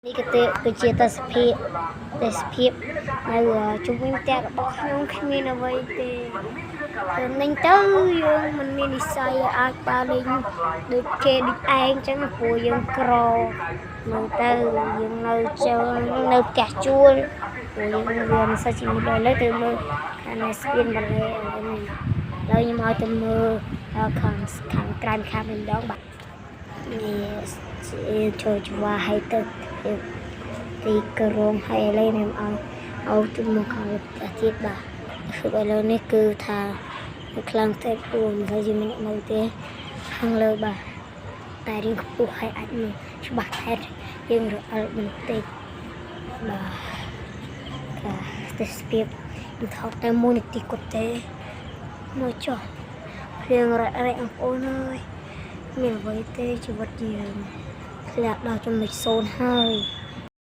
នេះក៏ទេគឺជាទេសភាពនៅជុំវិញផ្ទះរបស់ខ្ញុំគ្មានអ្វីទេទៅនឹងទៅយើងមិនមាននិស្ស័យអាចដើរលេងដូចគេដូចឯងចឹងព្រោះយើងក្រនៅទៅយើងនៅជើងនៅផ្ទះជួលព្រោះយើងវាមិនសូវជាមានលុយលើទៅមើលខាងនេះស្ពានបាឡេឥឡូវនេះឥឡូវខ្ញុំឲ្យទៅមើលខាងខាងក្រៅខាងវិញម្ដងបាទនេះចូលច្បាស់ឲ្យទៅទីក្រុងហើយឥឡូវខ្ញុំឲ្យឲ្យទៅមកខាងលើផ្ទះទៀតបាទគឺឥឡូវនេះគឺថាខ្លាំងទេព្រោះមិនសូវជាមានអ្នកនៅទេខាងលើបាទតែរៀងខ្ពស់ហើយអាចមើលច្បាស់ថែយើងរអិលបន្តិចបាទកាទេសភាពខ្ញុំថតតែមួយនាទីគាត់ទេមកចុះភ្លៀងរ៉ាក់រ៉ែកបងប្អូនអើយមានអ្វីទេជីវិតយើងធ្លាក់ដល់ចំណុចសូន្យហើយ។